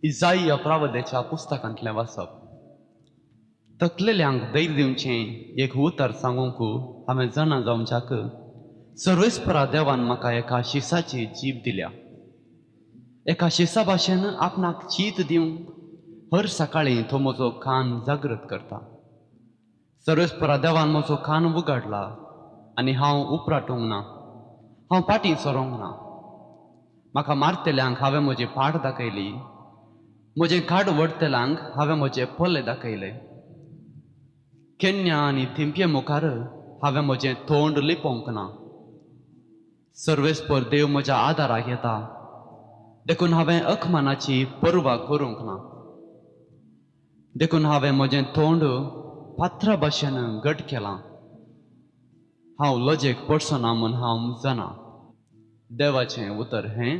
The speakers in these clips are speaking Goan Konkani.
इजाईया प्रावदेच्या पुस्तकांतलें वाचप. तकलेल्यांक धैर्य दिवचें एक उतर सांगूंक हांवें जाणा जावच्याक सर्वेस्परा देवान म्हाका एका शिसाची जीब दिल्या. एका शिसा भाशेन आपणाक चीत दिवंक हर सकाळीं तो म्हजो कान जागृत करता. सर्वेस्परा देवान म्हजो कान उगाडला आनी हांव उपराटूंक ना, हांव फाटीं सरोंक ना. म्हाका मारतल्यांक हांवें म्हजी पाट दाखयली, म्हजें खाड वडतल्यांक हांवें म्हजे पोले दाखयले. केन्या आनी थिंपये मुखार हांवें म्हजें तोंड लिपोवंक ना. सर्वेस्पर देव म्हज्या आदाराक येता, देखून हांवें अखमानाची पर्वा करूंक ना. देखून हांवें म्हजें तोंड पात्रा भाशेन घट केलां. हांव लजेक पडचो ना म्हूण हांव जाणा. देवाचें उतर हें.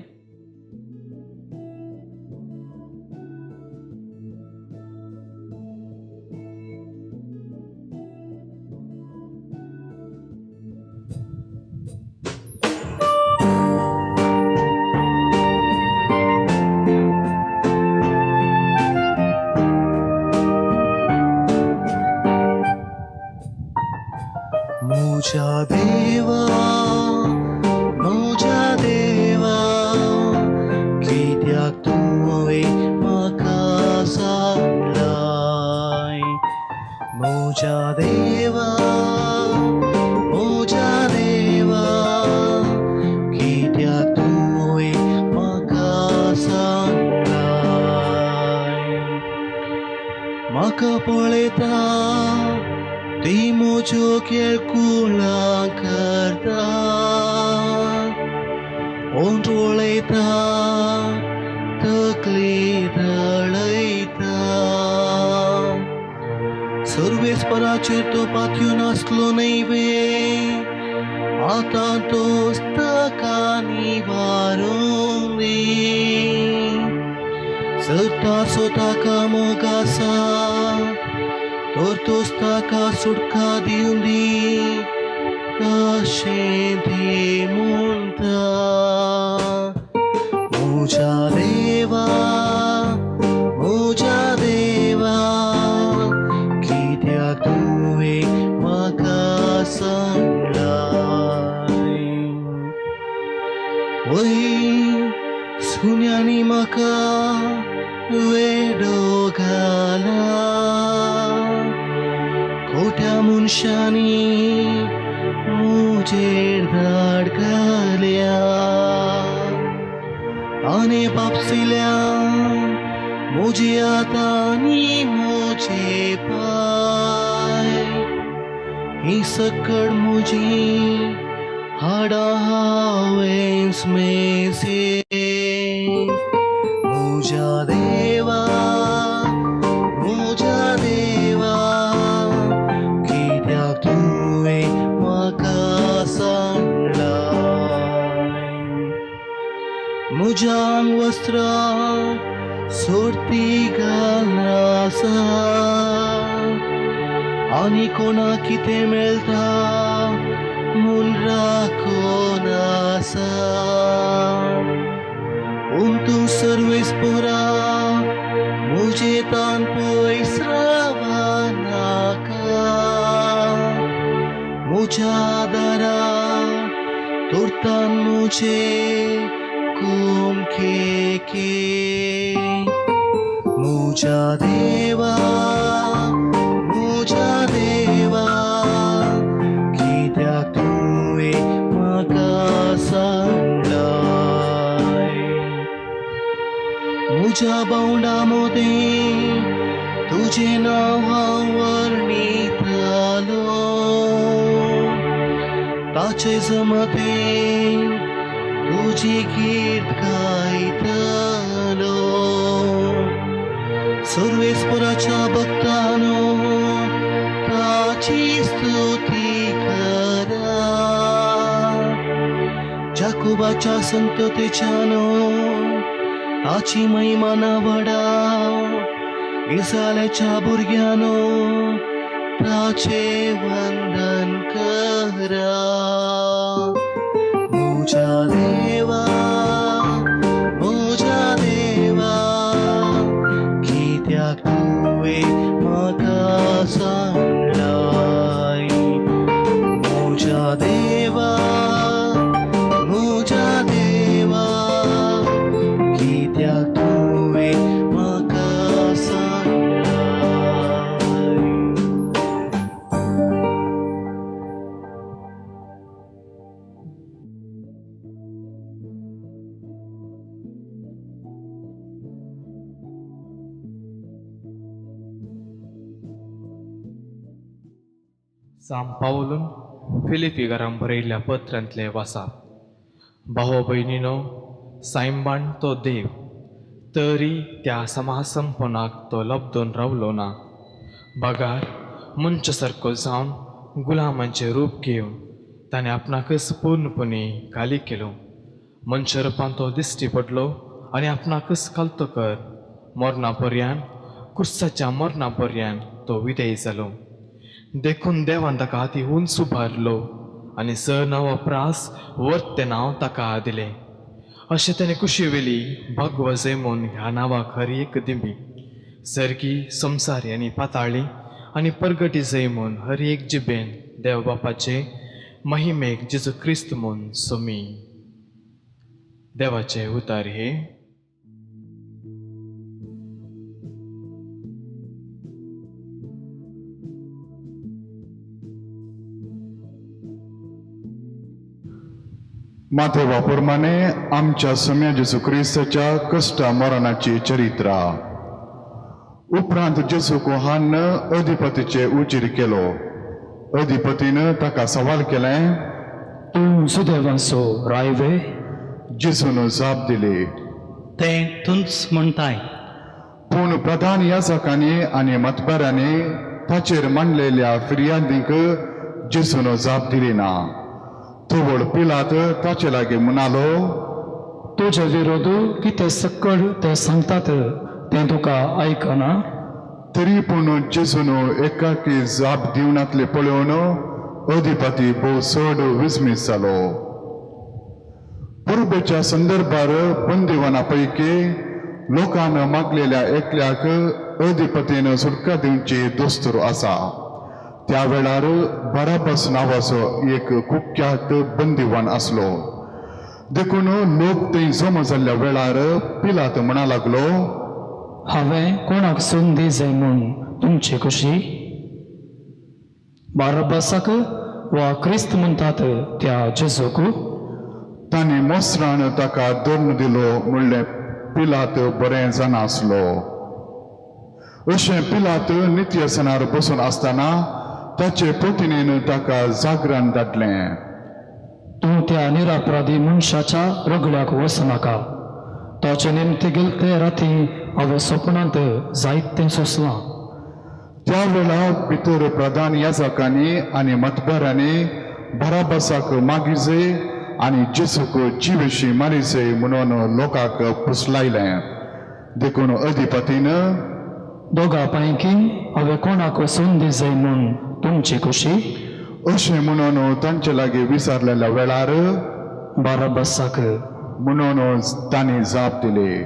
म्हज्या देवा, म्हज्या देवा, कित्याक तुवें म्हाका सांडलाय? म्हज्या देवा, म्हज्या देवा, कित्याक तुवें म्हाका सांडलाय? म्हाका पळयता ती म्हज्यो केळकुळां करता, ओंठ वळयता तकली दळयता. सर्वेस्पराचेर तो पातयो नासलो न्हय वे, आतां तोच ताका निवारून दी. सरतासो ताका मोग आसा, तर तोच ताका सुटका दिवन दी, अशें ती म्हणटा. म्हज्या देवा, म्हज्या देवा, कित्याक तुवें म्हाका सांडलाय? वय सुन्यांनी म्हाका वेडो घाला, खोट्या मनशांनी म्हजेर धाड घाल्या. आनी बापसिल्या म्हजी आतां म्हजे पांय, ही सकड म्हजी हाडां हांवें मेसे. म्हज्या देवा, म्हज्या देवा, कित्याक तुवें म्हाका सांडलाय? म्हज्या वस्त्रां सोडती घालून आसा, आनी कोणा कितें मेळटा म्हूण राखून आसा. पूण तूं सर्वेस्परा म्हजे तान पयस रावनाका. म्हज्या दारा तुर्तान म्हजे कुमकेके. म्हज्या देवा, म्हज्या देवा, कित्याक तुवें म्हाका सांडलाय? म्हज्या भावंडा मदें तुजें नांव हांव वर्णितालो, ताचे जमतेन तुजी कीर्त गायतलो. सर्वेस्पराच्या भक्तानो ताची स्तुती करा, जाकोबाच्या संततेच्यानो ताची महिमा ना व्हडा, इसाल्याच्या भुरग्यानो ताचें वंदन करा. म्हज्या देवा, म्हज्या देवा, साम पावलून फिलिपी घरान बरयल्ल्या पत्रांतलें वासाप. भाव भयणीनो, सायंबाण तो देव, तरी त्या समासंपणाक तो लब्दून रावलो ना, बगार मनशा सारको जावन गुलामांचें रूप घेवन ताणें आपणाकच पूर्णपणी खाली केलो. मनशा रुपान तो दिश्टी पडलो आनी आपणाकच खालतो कर मरणा पर्यान, कुर्साच्या मरणा पर्यान तो विधेय जालो. देखून देवान ताका हाती उंच उबारलो आनी स नांवा प्रास वर्तें नांव ताका दिलें. अशें ताणें कुशी वेली भगव जैमून ह्या नांवाक हर एक दिंबी सर्गी संवसारी आनी पाताळी आनी परगटी जैमून हर एक जिबेन देव बापाचे महिमेक जेजू क्रिस्त म्हूण सोमी. देवाचे उतार हे. माथेवा प्रमाणे आमच्या सम्या जेजू क्रिस्ताच्या कश्टा मरणाची चरित्रा. उपरांत जेजू कोहान अधिपतीचे उजीर केलो. अधिपतीन ताका सवाल केलें, तूं सुदैवांचो रायवे? जेजून जाप दिली, तें तूंच म्हणटाय. पूण प्रधान याजकांनी आनी मतदारांनी ताचेर मांडलेल्या फिर्यादींक जेजून जाप दिली ना. तवळ पिलात ताचे लागीं म्हणालो, तुजे विरोध कितें सक्कड ते सांगतात तें तुका आयकना? तरी पूण जेजून एकाकी जाप दिवनातले पळोवन अधिपती भोव चड विस्मीत जालो. परबेच्या संदर्भार बंदिवाना पैकी लोकान मागलेल्या एकल्याक अधिपतीन सुटका दिवची दस्तूर आसा. त्या वेळार बाराबस नांवाचो एक कुख्यात बंदिवान आसलो. देखून लोक थंय जमा जाल्ल्या वेळार पिलात म्हणा लागलो, हांवें कोणाक संदी जाय म्हूण तुमचे कशी? बाराबासाक वा क्रिस्त म्हणटात त्या जेजूक? तांणी मोसरान ताका धरून दिलो म्हणलें पिलात बरें जाणा आसलो. अशें पिलात नित्यसनार बसून आसतना ताचे प्रतिनेन ताका जागरण धाडलें. तूं त्या निरापराधी मनशाच्या रगड्याक वचनाका. ताचे निमते गेले ते राती हांवें सपनांत जायतें सोंसलां. त्या वेळार भितर प्रधान याजकांनी आनी मतदारांनी बाराबासाक मागिजय आनी जेजूक जिवेशी मारिजय म्हणून लोकांक पुसलायलें. देखून अधिपतीन दोगा पैकी हांवें कोणाक संदी जाय म्हूण तुमची कशी? अशें म्हणून तांचे लागीं विचारलेल्या वेळार बाराबासाक म्हणून तांणी जाप दिली.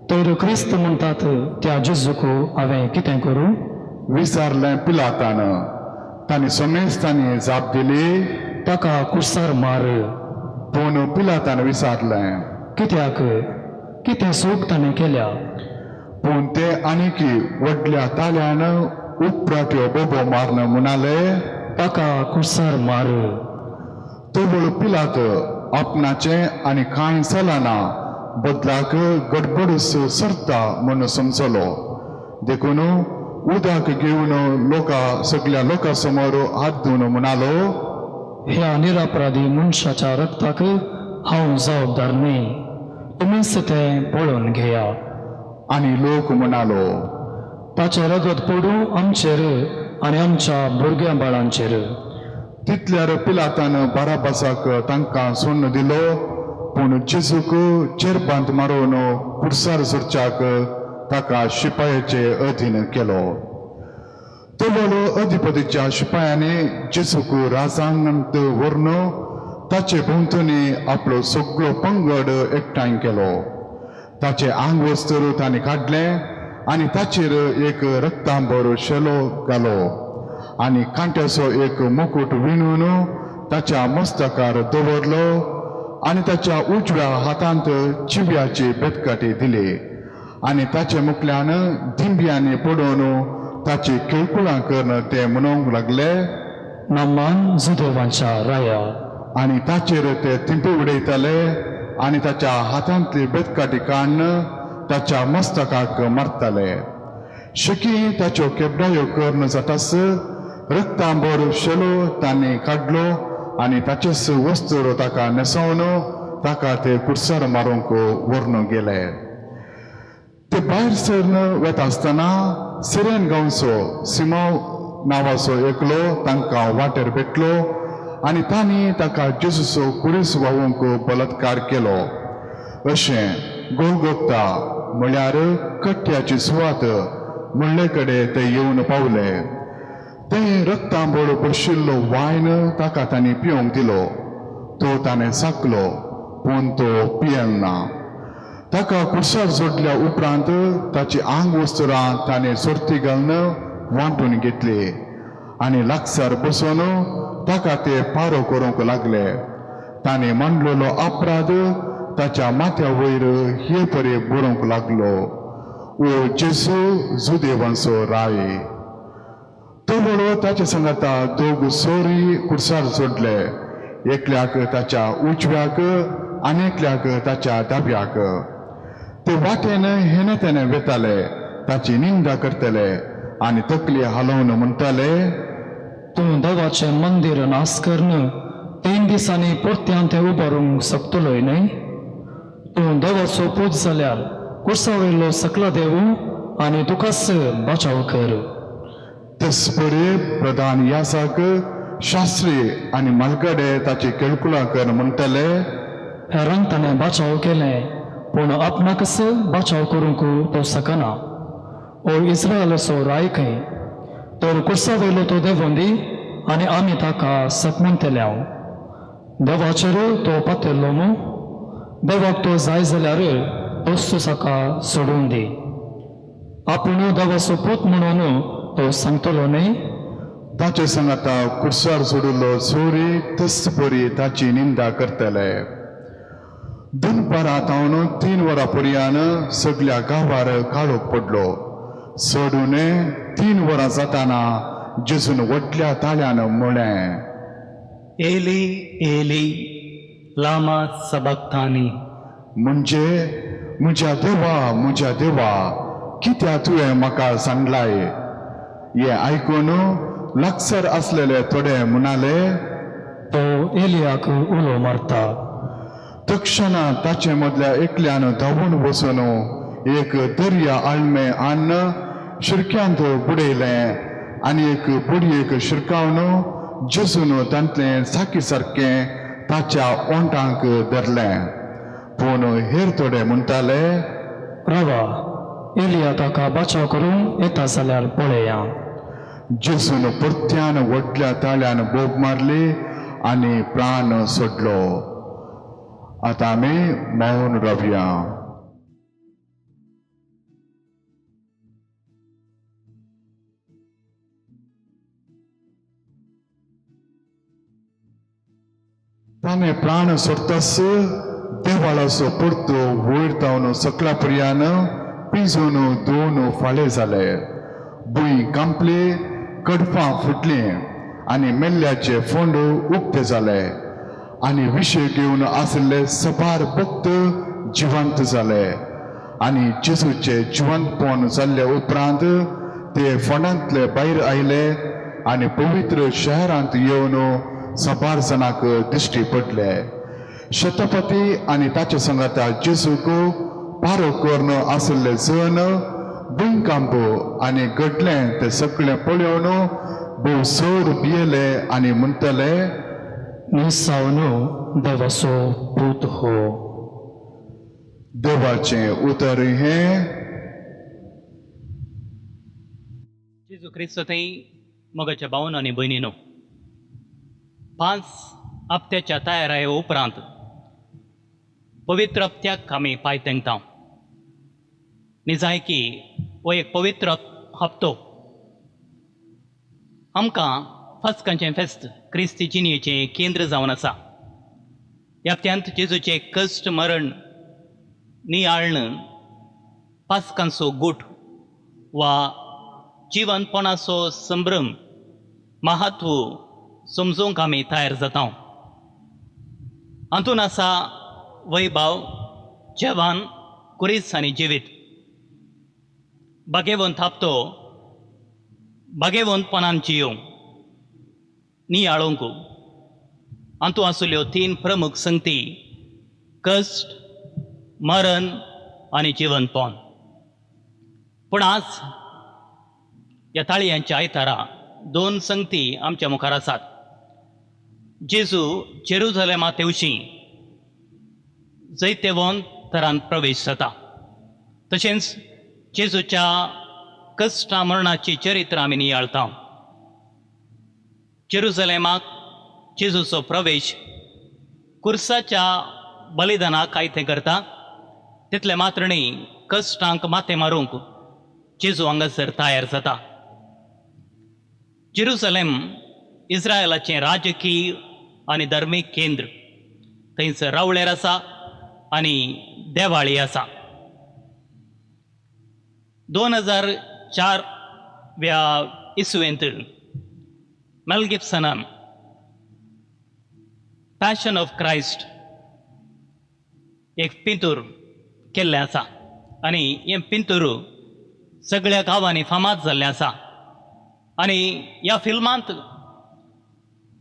तर क्रिस्त म्हणटात त्या जेजूक हांवें कितें करूं? विचारलें पिलातान. तांणी समेस्तांनी जाप दिली, ताका कुर्सार मार. पूण पिलातान विचारलें, कित्याक? कितें चूक ताणें केल्या? पूण ते आनीकी व्हडल्या ताल्यान उपराट्यो बोबो मारन म्हणाले, ताका कुर्सार मार. तवळ पिलात आपणाचें आनी कांय चलना बदलाक गडबडूस सरता म्हूण समजलो. देखून उदक घेवन लोका सगल्या लोकां समोर हात धुवन म्हणालो, ह्या निरापराधी मनशाच्या रक्ताक हांव जबाबदार न्हय, तुमीच तें पळोवन घेया. आनी लोक म्हणालो, ताचें रगत पडूं आमचेर आनी आमच्या भुरग्यां बाळांचेर. तितल्यार पिलातान बाराबासाक तांकां सोडून दिलो, पूण जेजूक चेरबांत मारून कुर्सार सोडच्याक ताका शिपायाचे अधीन केलो. तवळ अधिपतीच्या शिपायांनी जेजूक राजांत व्हरून ताचे भोंवतणी आपलो सगळो पंगड एकठांय केलो. ताचें आंगवस्त्र तांणी काडलें आनी ताचेर एक रक्तांबर शेलो घालो आनी कांट्याचो एक मुकूट विणून ताच्या मस्तकार दवरलो आनी ताच्या उजव्या हातांत चिव्याची बेतकाटी दिली आनी ताचे मुखल्यान दिंब्यांनी पडोवन ताची किळकुळां करून ते म्हणूंक लागले, नमान जुदेवांच्या राया. आनी ताचेर ते थिंपी उडयताले आनी ताच्या हातांतली बेतकाटी काडून ताच्या मस्तकाक मारताले. शकी ताच्यो केबडायो करून जातास रक्तांबर शेलो तांणी काडलो आनी ताचेच वस्तूर ताका न्हेसोवन ताका ते कुडसार मारूंक व्हरून गेले. ते भायर सरन वेता आसतना सिरेन गांवचो सिमांव नांवाचो एकलो तांकां वाटेर भेटलो आनी तांणी ताका जेजूचो कुरीस व्हांवूंक बलात्कार केलो. अशें गोलगोत्ता म्हळ्यार कट्ट्याची सुवात म्हणले कडेन ते येवन पावले. ते रक्तांबळ बशिल्लो वायन ताका तांणी पिवंक दिलो. तो ताणें साकलो पूण तो पियल ना. ताका कुर्सार जोडल्या उपरांत ताची आंग वस्तुरां ताणें सोर्ती घालून वांटून घेतली आनी लागसार बसून ताका ते पारो करूंक लागले. ताणें मांडलेलो अपराध ताच्या माथ्या वयर हे परे बरोवंक लागलो, ओ जेजू जुदेवांचो राय. तो बरो ताच्या सांगाता दोग सोरी कुर्सार जोडले, एकल्याक ताच्या उजव्याक आनी एकल्याक ताच्या दाव्याक. ते वाटेन हेने तेने वेताले, ताची निंदा करतले आनी तकली हालोवन म्हणटाले, तूं देवाचें मंदीर नाश करून 3 दिसांनी परत्यान तें उबारूंक शकतलोय न्हय? तूं देवाचो पूत जाल्यार कुर्सा वयलो सकला देवू आनी तुकाच बचाव कर. तेच परी प्रधान याजक, शास्त्री आनी मालगडे ताची केळकुळां कर म्हणटले, हेरांक ताणें बचाव केलें पूण आपणाकच बचाव करूंक तो शकना. ओ इस्रायलाचो राय खंय तर कुर्सा वयलो तो देवोन दी आनी आमी ताका सत म्हणटले. हांव देवाचेर तो पातेल्लो मू, देवाक तो जाय जाल्यार तोच ताका सोडून दी. आपूण देवाचो पूत म्हणून तो सांगतलो न्हय? ताचे सांगाता कुर्सार सोडिल्लो चोरी तेच परी ताची निंदा करतले. दनपारां तावन 3 वरां पर्यान सगल्या गांवार काळोख पडलो. चडून 3 वरां जाताना जेजून व्हडल्या ताळ्यान म्हळें, एली एली लामा सबक्तानी, म्हणजे म्हज्या देवा म्हज्या देवा कित्याक तुवें म्हाका सांडलाय? हें आयकून लागसर आसलेले थोडे म्हणाले, तो एलियाक उलो मारता. तक्षणा ताचे मदल्या एकल्यान धांवून वचून एक दर्या आळमें हाडून शिरक्यांत बुडयलें आनी एक बुडयेक शिरकावन जेजून तांतलें साकी सारकें ताच्या ओंठांक धरलें. पूण हेर थोडे म्हणटाले, रावा, एलिया ताका बचाव करूंक येता जाल्यार पळया. जेजून परत्यान व्हडल्या ताळ्यान बोब मारली आनी प्राण सोडलो. आतां आमी मौन रावया. ताणें प्राण सोडटास देवाळाचो परतो वयर तावन सकला पर्यान पिंजून 2 फाळे जाले. भूंय कांपली, कडफां फुटलीं आनी मेल्ल्याचे फोंड उक्ते जाले आनी विशय घेवन आशिल्ले सबार भक्त जिवंत जाले आनी जेजूचे जिवंतपण जाल्ले उपरांत ते फोंडांतले भायर आयले आनी पवित्र शहरांत येवन सबार जाणांक दिश्टी पडले. शतपती आनी ताचे सांगाता जेजूक पारो करून आशिल्ले जण भुंयकांप आनी घडलें तें सगळें पळोवन भोव चड भियेले आनी म्हणटले, निसावन देवाचो पूत हो. देवाचें उतर हें. जेजू क्रिस्त थंय मोगाच्या भावन आनी भयणीनो, 5 हप्त्याच्या तयाराये उपरांत पवित्र हप्त्याक आमी पांय तेंकता. निजायकी हो एक पवित्र हप्तो आमकां फस्कांचें फेस्त क्रिस्ती जिणेचें केंद्र जावन आसा. ह्या हप्त्यांत जेजूचें कश्ट मरण नियाळण पास्कांचो गूट वा जिवनपणाचो संभ्रम महत्व समजूंक आमी तयार जाता. हातूंत आसा वैभाव, जेवण, कुरीस आनी जिवीत. भागेवंत हप्तो भागेवंतपणान जियोवं. नियाळूंक हातूंत आशिल्ल्यो तीन प्रमुख संगती कश्ट, मरण आनी जिवनपण. पूण आज ह्या ताळयांच्या आयतारा दोन संगती आमच्या मुखार आसात. जेजू जेरुजलेमा तेवशी जैतेवंत थरान प्रवेश जाता, तशेंच जेजूच्या कश्टा मरणाची चरित्र आमी नियाळता. जेरुजलेमाक जेजूचो प्रवेश कुर्साच्या बलिदानाक आयतें करता, तितलें मात्र न्ही कश्टांक माथें मारूंक जेजू हांगासर तयार जाता. जेरुजलेम इस्रायलाचें राजकीय आनी धर्मीक केंद्र, थंयसर रावळेर आसा आनी देवाळी आसा. 2004 व्या इसवेंत मेल गिब्सनान पॅशन ऑफ क्रायस्ट एक पिंतूर केल्लें आसा आनी हें पिंतूर सगळ्या गांवांनी फामाद जाल्लें आसा. आनी ह्या फिल्मांत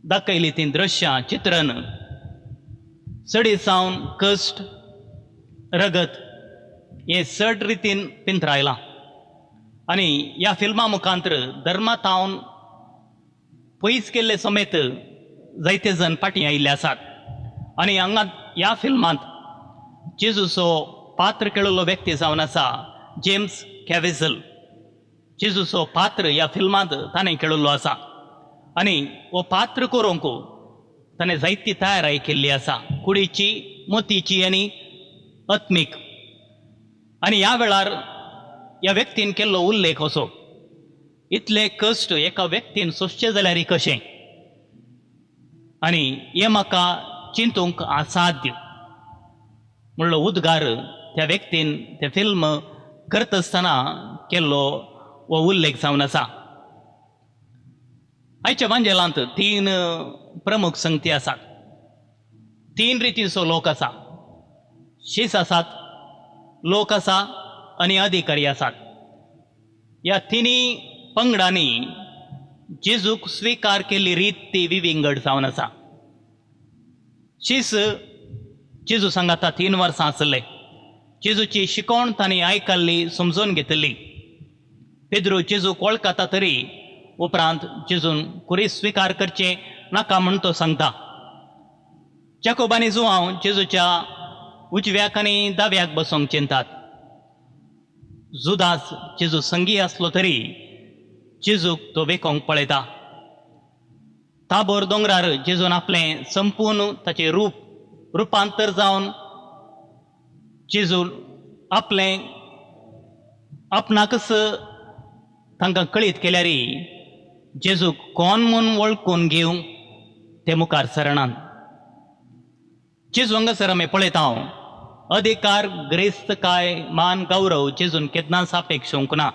दाखयलीं तीं दृश्यां चित्रण चडी सावन कश्ट रगत हें चड रितीन पिंतरायलां. आनी ह्या फिल्मा मुखांतर धर्मातावन पयस केल्ले समेत जायते जण फाटीं आयिल्ले आसात. आनी हांगा ह्या फिल्मांत जेजूचो पात्र खेळिल्लो व्यक्ती जावन आसा जेम्स कॅविझल. जेजूचो पात्र ह्या फिल्मांत ताणें खेळिल्लो आसा आनी हो पात्र करूंक ताणें जायती तयाराय केल्ली आसा, कुडीची, मोतीची आनी आत्मीक. आनी ह्या वेळार ह्या व्यक्तीन केल्लो उल्लेख असो, इतले कश्ट एका व्यक्तीन सोंसचे जाल्यार कशें, आनी हें म्हाका चिंतूंक असाध्य म्हणलो उद्गार त्या व्यक्तीन तें फिल्म करता आसतना केल्लो हो उल्लेख जावन आसा. आयच्या वांजेलांत तीन प्रमुख संगती आसात, तीन रितीचो लोक आसा, शीस आसात, लोक आसा आनी अधिकारी आसात. ह्या तिनूय पंगडांनी जेजूक स्विकार केल्ली रीत ती विविंगड जावन आसा. शीस जेजू सांगाता 3 वर्सां आसले, जेजूची शिकवण तांणी आयकल्ली, समजून घेतिल्ली. पेद्रू जेजूक वळखता तरी उपरांत जेजून कुरीस स्विकार करचें नाका म्हूण तो सांगता. जाकोब आनी जुआंव जेजूच्या उजव्याक आनी दाव्याक बसोंक चिंतात. जुदास जेजू संगी आसलो तरी जेजूक तो वेकोंक पळयता. ताबोर दोंगरार जेजून आपलें संपूर्ण ताचें रूप रुपांतर जावन जेजू आपलें आपणाकच तांकां कळीत केल्यार जेजूक कोण म्हूण वळखून घेवंक ते मुखार सरणात. जेजू हांगासर आमी पळयता अधिकार, ग्रेस्तकाय, मान, गौरव जेजून केन्नाच अपेक्षूंक ना.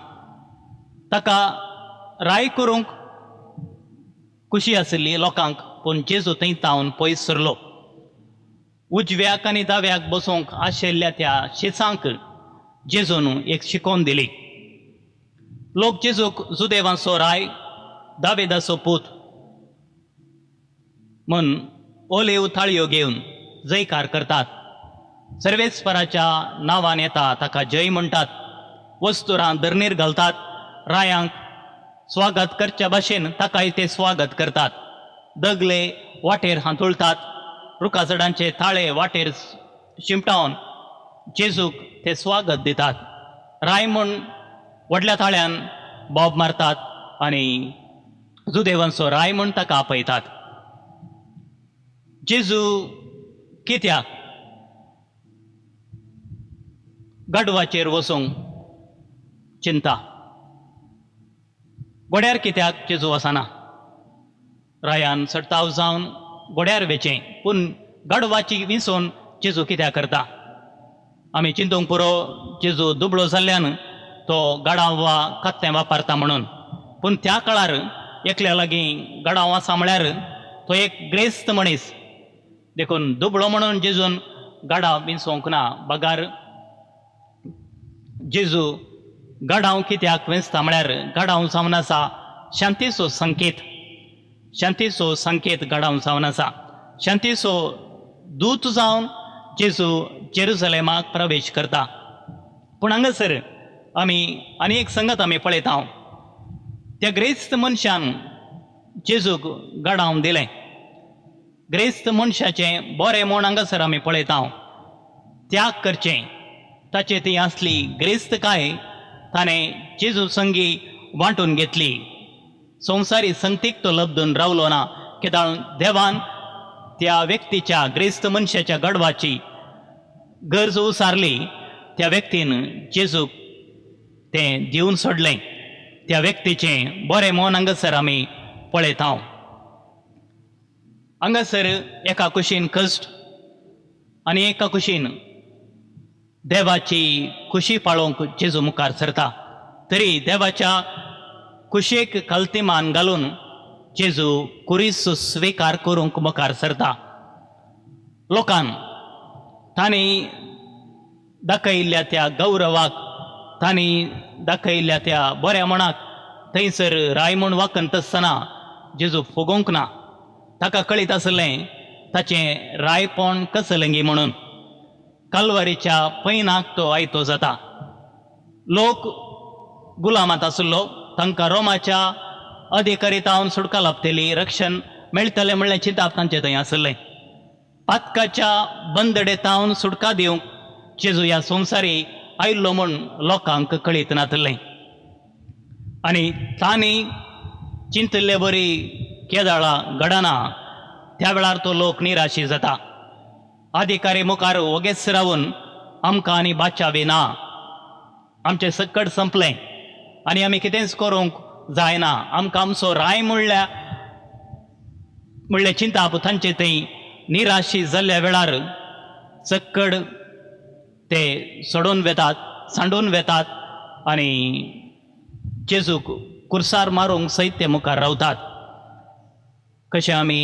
ताका राय करूंक खुशी आशिल्ली लोकांक, पूण जेजू थंय तावन पयस सरलो. उजव्याक आनी दाव्याक बसोवंक आशिल्ल्या त्या शिसांक जेजून एक शिकोवन दिली. लोक जेजूक जुदेवांचो राय, दावेदाचो पूत म्हूण ओलेव थाळयो घेवन जयकार करतात. सर्वेस्पराच्या नांवान येता ताका जय म्हणटात, वस्तुरां धरणीर घालतात, रायांक स्वागत करच्या भाशेन ताकाय ते स्वागत करतात. दगले वाटेर हांतुळतात, रुखाझडांचे ताळे वाटेर शिंपटावन जेजूक ते स्वागत दितात. राय म्हूण व्हडल्या ताळ्यान बोब मारतात आनी जुदेवांचो राय म्हूण ताका आपयतात. जेजू कित्याक गाडवाचेर वचूंक चिंता, घोड्यार कित्याक जेजू वचना? रायान सडताव जावन घोड्यार वेचें, पूण गाडवाची विसोवन जेजू कित्याक करता? आमी चिंतूंक पुरो जेजू दुबळो जाल्ल्यान तो गाडाव वा कत्तें वापरता म्हणून, पूण त्या काळार एकल्या लागीं गाडाव आसा म्हळ्यार तो एक ग्रेस्त मनीस, देखून दुबळो म्हणून जेजून गाडाव विसोवंक ना. बगार जेजू गाडाव कित्याक वेंचता म्हळ्यार गाडाव जावन आसा शांतीचो संकेत. शांतीचो संकेत घडावन जावन आसा. शांतीचो दूत जावन जेजू जेरुजलेमाक प्रवेश करता. पूण हांगासर आमी आनी एक संगत आमी पळयता. त्या ग्रेस्त मनशान जेजूक घडावन दिलें. ग्रेस्त मनशाचें बरें म्हूण हांगासर आमी पळयता. त्याग करचें ताचें ती आसली ग्रेस्तकाय ताणें जेजू संगी वांटून घेतली. संवसारी संगतीक तो लब्दून रावलो ना, कित्याक देवान त्या व्यक्तीच्या ग्रेस्त मनशाच्या गडवाची गरज उसारली. त्या व्यक्तीन जेजूक तें दिवन सोडलें. त्या व्यक्तीचें बरें मन हांगासर आमी पळयता. हांगासर एका कुशीन कश्ट आनी एका कुशीन देवाची खुशी पाळोवंक जेजू मुखार सरता. तरी देवाच्या कुशेक कल्तिमान घालून जेजू कुरीस स्विकार करूंक मुखार सरता. लोकान तांणी दाखयल्ल्या त्या गौरवाक, तांणी दाखयल्ल्या त्या बऱ्या मनाक थंयसर राय म्हूण वाकंत आसतना जेजू फुगोवंक ना. ताका कळीत आसलें ताचें रायपण कसलेंगी म्हणून. कालवारीच्या पैनाक तो आयतो जाता. लोक गुलामांत आसलो, तांकां रोमाच्या अधिकारी तावन सुटका लाभतली, रक्षण मेळटलें म्हणलें चिंताप तांचें थंय आसलें. पातकाच्या बंदडे तावन सुटका दिवंक जेजू ह्या संवसारी आयिल्लो म्हूण लोकांक कळीत नातलें. आनी तांणी चिंतिल्ले बरी केदाळा घडना त्या वेळार तो लोक निराशी जाता. अधिकारी मुखार वोगेच रावन आमकां आनी बाचावी ना, आमचें सक्कड संपलें आनी आमी कितेंच करूंक जायना, आमकां आमचो राय म्हणल्या म्हणलें चिंताप तांचे थंय निराशी जाल्ल्या वेळार सक्कड ते सोडून वेतात, सांडून वेतात आनी जेजूक कुर्सार मारूंक सयत ते मुखार रावतात. कशें आमी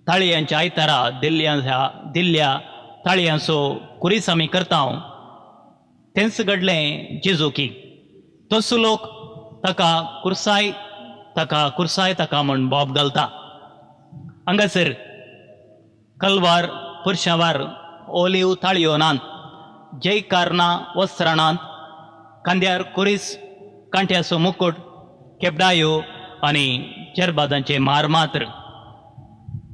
ताळयांच्या आयतारा दिल्ल्या ताळयांचो कुरीस आमी करता, तेंच घडलें जेजूकी. तसो लोक ताका कुर्साय ताका कुर्साय ताका म्हूण बोब घालता. हांगासर कलवार पुरशावार ओलीव ताळयो नात, जयकार ना वस्त्रां नात, कांद्यार कुरीस, कांट्याचो मुकुट, केपडायो आनी चेरबादांचे मार मात्र.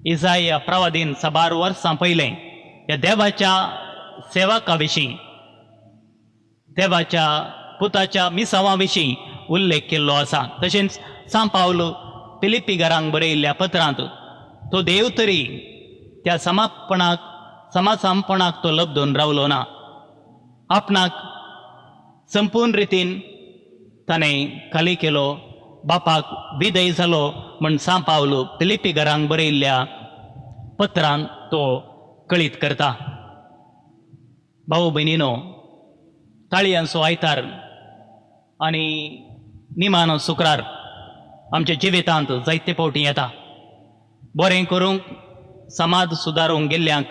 इजाया प्रवादीन साबार वर्सां पयलें ह्या देवाच्या सेवका विशीं, देवाच्या पुताच्या मिसांवा विशीं उल्लेख केल्लो आसा. तशेंच सांव पावल फिलिप्पीघरांक बरयल्ल्या पत्रांत तो देव तरी त्या समापणाक समासामपणाक तो लब्दून रावलो ना. आपणाक संपूर्ण रितीन ताणें खाली केलो, बापाक विदय जालो म्हूण सांव पावल फिलिप्पीघरांक बरयल्ल्या पत्रान तो कळीत करता. भाऊ भयणीनो, ताळयांचो आयतार आनी निमानो शुक्रार आमच्या जिवितांत जायते फावटी येता. बरें करूंक, समाज सुदारूंक गेल्ल्यांक,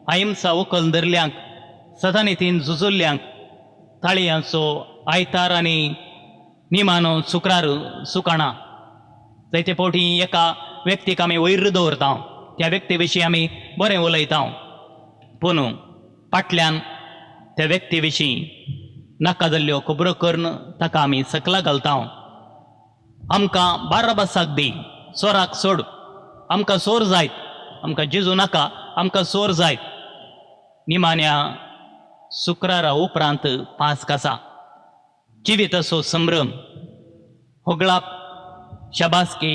अहिंसा उखल धरल्यांक, सदानितीन झुजुल्ल्यांक ताळयांचो आयतार आनी निमानो शुक्रार सुकाणा. जायते फावटी एका व्यक्तीक आमी वयर दवरता, त्या व्यक्ती विशीं आमी बरें उलयता, पूण फाटल्यान त्या व्यक्ती विशीं नाका जाल्ल्यो खबरो करून ताका आमी सकला घालता. आमकां बाराबासाक दी, चोराक सोड, आमकां चोर जायत, आमकां जेजू नाका, आमकां चोर जायत. निमाण्या शुक्रारा उपरांत पास्क आसा. जिविताचो संभ्रम, होगळाप, शाबासकी,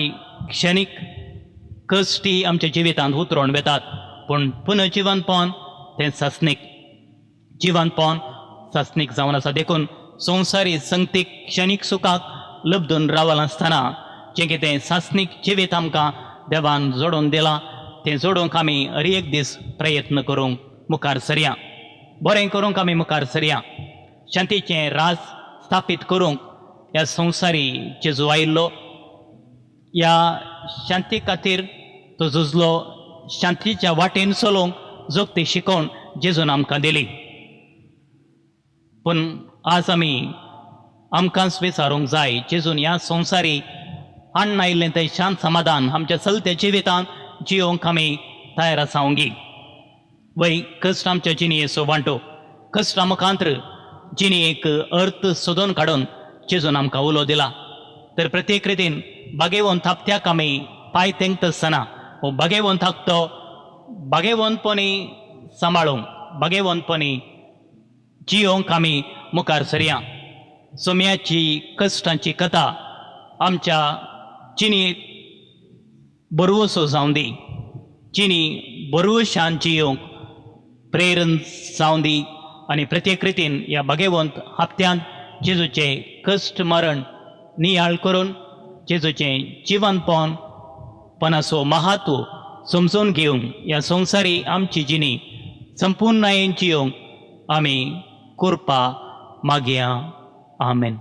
क्षणीक कश्टी आमच्या जिवितांत उतरोवन वेतात, पूण पुनर्जिवनपण तें सासणीक जिवनपण सासणीक जावन आसा. देखून संवसारी संगतीक क्षणीक सुखाक लब्दून रावनासतना जें कितें सासणीक जिवीत आमकां देवान जोडून दिलां तें जोडूंक आमी हर एक दीस प्रयत्न करूंक मुखार सरया, बरें करूंक आमी मुखार सरया. शांतीचें राज स्थापीत करूंक ह्या संवसारी जेजू आयिल्लो, ह्या शांती खातीर तो झुजलो, शांतीच्या वाटेन चलोवंक जोगती शिकोवन जेजून आमकां दिली. पूण आज आमी आमकांच विचारूंक जाय, जेजून ह्या संवसारी हाडून आयिल्लें तें शांत समाधान आमच्या चलत्या जिवितांत जियोंक आमी तयार आसावंगी. वय कश्ट आमच्या जिणेचो वांटो, कश्टा मुखांत्र जिणेक अर्थ सोदून काडून जेजून आमकां उलो दिला. तर प्रत्येक रितीन बागेवन थापत्याक आमी पांय तेंकता आसतना हो बागेवन थाकतो बागेवनपणी सांबाळूंक, बागेवनपणी जियोंक आमी मुखार सरया. सोम्याची कश्टांची कथा आमच्या जिणेक बरवसो जावं दी, जिणी बरवशान जियोंक प्रेरण जावं दी. आनी प्रत्येक रितीन ह्या बागेवंत हप्त्यांत जेजूचें कश्ट मरण नियाळ करून जेजूचें जिवनपण पणाचो महत्व समजून घेवन ह्या संवसारी आमची जिणी संपुर्णायेन जियोंक आमी कृपा मागया. आमेन.